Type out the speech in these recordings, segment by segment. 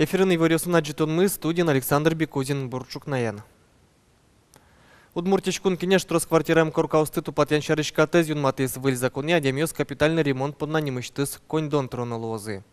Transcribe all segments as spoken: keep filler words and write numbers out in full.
Эфирын иворъёсын адӟытонмы, студиын Александр Бекузин. Бур ӵукнаен. Удмуртиысь Кун Кенеш трос квартираем коркаосты тупатъян сярысь катэз юнматӥз. Выль законъя адямиос капитальный ремонт понна нимысьтыз коньдон тыроно луозы.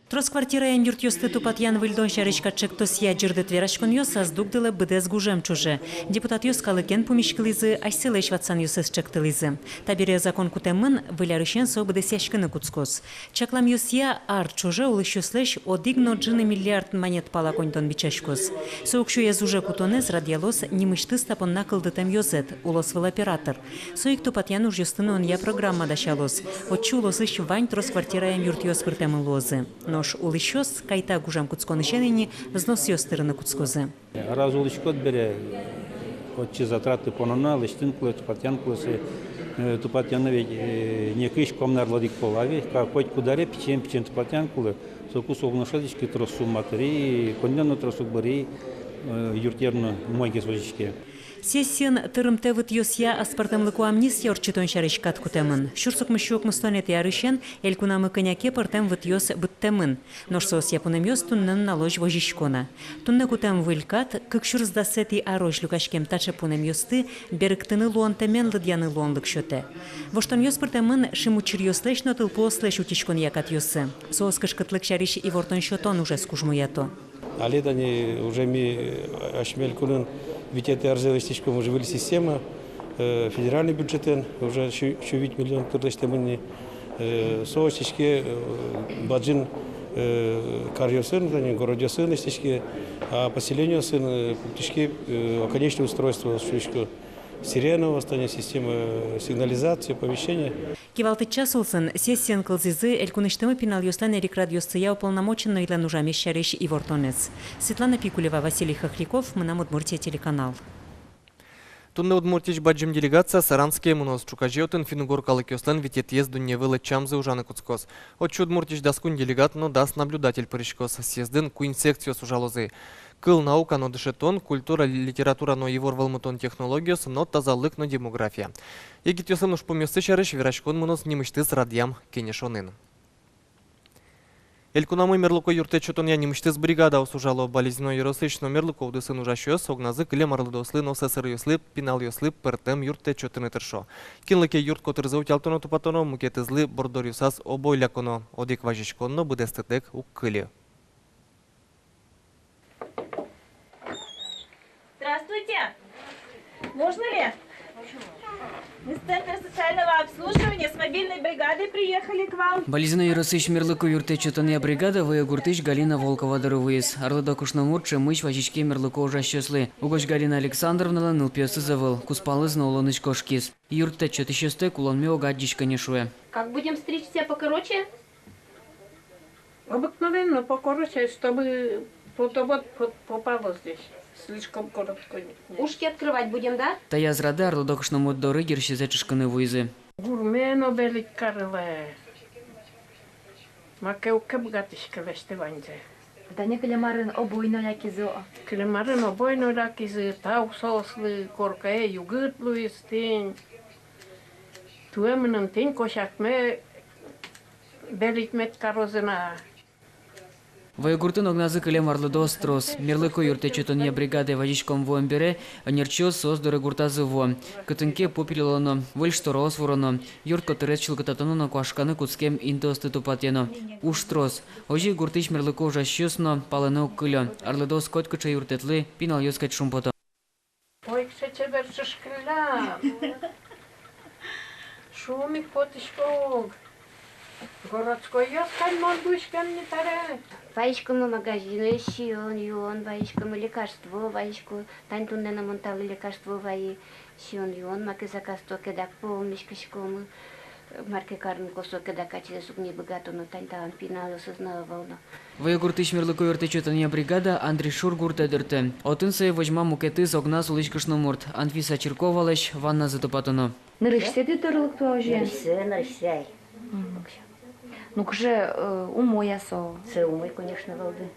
Трос квартираем юртъёсты тупатъян-выльдон сярысь кат ӵектосъя ӟырдыт вераськонъёс ас дугдылэ быдэс гужем ӵоже. Депутатъёс калыкен пумиськылӥзы, асьсэлэсь ватсанъёссэс ӵектылӥзы. Табере закон кутэмын, выль арысен со быдэсъяськыны кутскоз. Чакламъёсъя, ар ӵоже улӥсьёслэсь одӥг но ӝыны миллиард манет пала коньдон бичаськоз. Со уксёез уже кутонэз радъялоз нимысьтыз та понна кылдытэм ёзэт, улосвыл оператор. Со ик тупатъян ужъёсты нуонъя программа дасялоз. Отчы улосысь вань трос квартираем юртъёс пыртэмын луозы. Нош улӥсьёс кайта гужем кутсконысен ини взносъёс тырыны кутскозы. Раз улӥськод бере, отчы затраты пононо, лэсьтыны кулэ, тупатъяны кулэ сое, э, тупатъяны ведь, э, нокызьы куамын арлы одӥг пол, а ведь ка-, котькуд аре пичиен-пичиен тупатъяны кулэ, соку со уг но шӧдӥськы, трос сумма тыри, коньдон но трос уг быры, э, юртъер но умойгес возиське. Сессиын тырымтэ вытъёсъя аспӧртэмлыко амнистия ортчытон сярысь кат кутэмын. Сюрс укмыссю укмыстонэтӥ арысен элькунамы кӧня ке пӧртэм вытъёс быдтэмын. Нош соосъя пунэмъёс туннэ нуналозь возисько на. Туннэ кутэм выль кат кык сюрс дасэтӥ арозь люкаськем таӵе пунэмъёсты берыктыны луонтэмен лыдъяны луонлык сётэ. Воштонъёс пыртэмын шимучыръёслэсь но тылпуослэсь утиськонъя катъёсы. Соос кышкытлык сярысь ивортон-сётон ужез кужмоято. Али тани уже ми, э, асьме элькунын витетӥ арзэ лэсьтӥськом уже выль система, э, федеральный бюджетэн уже сю-, сю вить миллион тыр лэсьтэмын ни. Э, со лэсьтӥське, э, бадӟым, э, каръёсын, тани городъёсын лэсьтӥське, а поселениосын, э, пуктӥське, э, оконечное устройство, шуисько, сирена, восстание, система, э, сигнализации, оповещения. Кивалтӥд час улсын сессиын кылзӥзы элькунысьтымы пиналъёслэн эрикрадъёссыя уполномоченнойлэн ужамез сярысь ивортонэз. Светлана Пикулева, Василий Хохряков, «Мынам Удмуртие» телеканал. Туннэ Удмуртиысь бадӟым делегация Саранске мыноз. Ӵуказе отын финн-угор калыкъёслэн витетӥез дунневыл ӧтчамзы ужаны кутскоз. Отчы Удмуртиысь дас куинь делегат но дас наблюдатель пыриськоз. Съездын куинь секциос ужалозы: кыл, наука но дышетон, культура, литература но ивор вӧлмытон технологиос, но тазалык но демография. Егитъёслэн ужпумъёссы сярысь вераськон мыноз нимысьтыз радъям кенешонын. Элькунамы мерлыко юрттэт сётонъя нимысьтыз бригадаос ужало. Балезино ёросысь но мерлыко удысын ужасьёс огназы кылем арлыдоослы но сӧсыръёслы, пиналъёслы пӧртэм юрттэт сётыны тыршо. Кинлы ке юрт котырзэ утялтоно-тупатоно, мукетызлы борддоръёсаз обой ляконо. Одӥг вазиськон но быдэстытэк уг кыльы. Здравствуйте! Можно ли? Мы с центра социального обслуживания, с мобильной бригадой приехали к вам. Балезино ёросысь мерлыко юрттэт сётонъя бригада Вӧйгуртысь Галина Волкова доры вуиз. Арлыдо кышномурт ӵемысь вазиське мерлыко ужасьёслы. Угось Галина Александровналэн нылпиосыз ӧвӧл, кузпалыз но улонысь кошкиз. Юрттэт сётӥсьёстэк улонме уг адӟиськы ни, шуэ. Как будем стричь, все покороче? Обыкновенно покороче, чтобы фото вот по-, попало здесь. Слишком короткой. Ушки открывать будем, да? Таяз радэ арлыдо кышномурт доры йырсизэ чышкыны вуизы. Гурме но белить карылэ. Маке уг ке быгатӥськы лэсьтыны ваньзэ. Тани кылем арын обой но лякизы. Кылем арын обой но лякизы, тау соослы, коркае югыт луиз тӥни. Туэ мыным тӥни косякме белить мед карозы на. Вӧйгуртын огназы кылем арлыдоос трос. Мерлыко юрттэт сётонъя бригадае вазиськон вуэм бере, ӧнерчиос соос доры гуртазы вуо. Кытын ке пу пилылоно, выль штораос вуроно, юрт котырез чылкытатоно но куашканы кутскем интыосты тупатъяно. Уж трос. Озьы гуртысь мерлыко ужасьёс но палэнэ уг кыльо. Арлыдоос котькыӵе юрттэтлы пиналъёс кадь шумпото. Ой, кыӵе чебер чышкылля. Шумпотӥсько ук. Городскойёс кадь мон луиськем ни табере. Вайиськомы магазинэ сиён-юон, вайиськомы лекарство, вайисько, тань туннэ но мон талы лекарство вайи, сиён-юон, маке заказто ке дак, пол миськиськомы. Мар ке карыны косо ке дак, ачиз уг ни быгато, но тань талан пиналъёсыз но ӧвӧл но. Вӧйгуртысь мерлыко юрттэт сётонъя бригада Андрейшур гуртэ дыртэ. Отын сое возьма мукетыз огназ улӥсь кышномурт. Анфиса Чирковалэсь ванназы тупатоно. Нырысьсэ тӥ доры лыкто-а, озьы? Нырысьсэ, нырысьсэ ай. Мгм. Ну, кызьы, э, умой-а со? Сое умой, конечно, валды.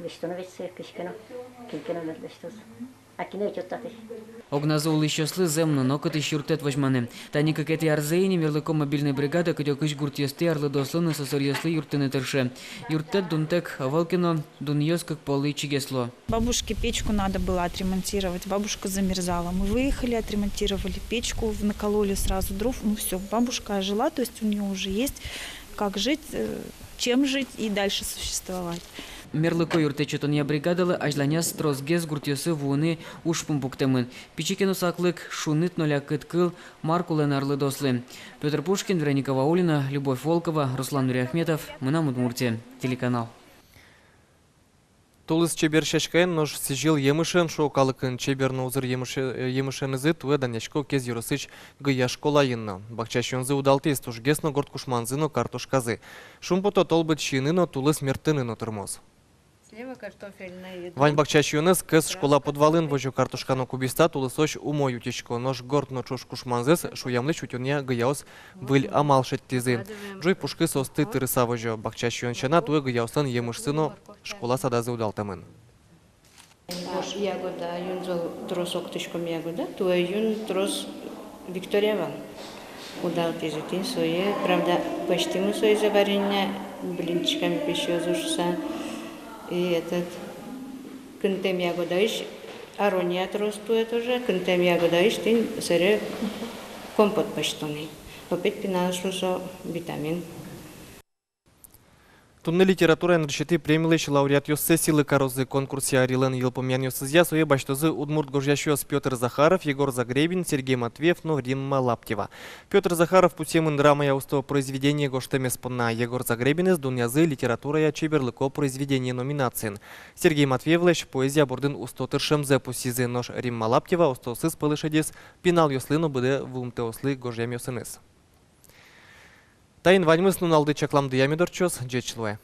Лэсьтоно ведь сое кызьы ке но, кин ке но мед лэсьтоз. Огназы улӥсьёслы зэм но нокытысь юрттэт возьманы. Тани кыкетӥ арзэ ини мерлыко мобильной бригада кыдёкысь гуртъёстӥ арлыдоослы но сӧсыръёслы юрттыны тырше. Юрттэт дунтэк ӧвӧл ке но, дунъёс кык полы ичигес луо. Бабушке печку надо было отремонтировать, бабушка замерзала. Мы выехали, отремонтировали печку, накололи сразу дров. Ну всё, бабушка ожила, то есть у неё уже есть как жить, э, чем жить и дальше существовать. Мерлыко юрттэт сётонъя бригадалы азьланяз тросгес гуртъёсы вуыны ужпум пуктэмын. Пичи ке но саклык, шуныт но лякыт кыл, мар кулэ на арлыдоослы. Пётр Пушкин, Вероника Ваулина, Любовь Волкова, Руслан Нуриахметов, «Мынам Удмуртие» телеканал. Тулыс чебер сяськаен, нош сӥзьыл емышен, шуо калыкын. Чебер но узыр емыше-, емышенызы туэ данъясько Кез ёросысь Гыя школаын но. Бакча сиёнзы удалтӥз, тужгес но горд кушманзы но картошказы. Шумпото, тол быдӟыны но, тулыс мерттыны но тырмоз. Вань бакча сиёнэз Кез школа подвалын возё. Картошка но кубиста тулысозь умой утисько, нош горд но ӵуж кушманзэс шуямлэсь утёнъя Гыяос выль амал шедьтӥзы. Ӝуй пушкы соосты тырыса возё. Бакча сиён сяна туэ Гыяослэн емышсы но школа садазы удалтэмын. Ягода, юн зол трос октӥськом ягода, туэ юн трос Виктория вал. Удалтӥзы тӥни сое, правда, пӧзьтӥмы сое, варенье, блинчиками песьёзы шуса. И этот, кынтэм ягодаысь, арония трос туэ тоже, кынтэм ягодаысь тӥни сэре компот пӧзьтоно. Опять пинал шуса витамин. Туннэ литературая нырысетӥ премилэсь лауреатъёссэ сӥлы карозы. Конкурсъя арилэн йылпумъянъёсызъя сое басьтозы удмурт гожъясьёс Пётр Захаров, Егор Загребин, Сергей Матвеев но Римма Лаптева. Пётр Захаров пусъемын драмая усто произведение гожтэмез понна, Егор Загребинэз дунъязы литературая чеберлыко произведение номинациын. Сергей Матвеевлэсь поэзия бордын усто тыршемзэ пусйизы, нош Римма Лаптева устоосыз пӧлы шедиз пиналъёслы но быдэ вуымтэослы гожъямъёсыныз. Таин ваньмыз. Нуналды чакламдыя мед ортчоз. Ӟеч луэ.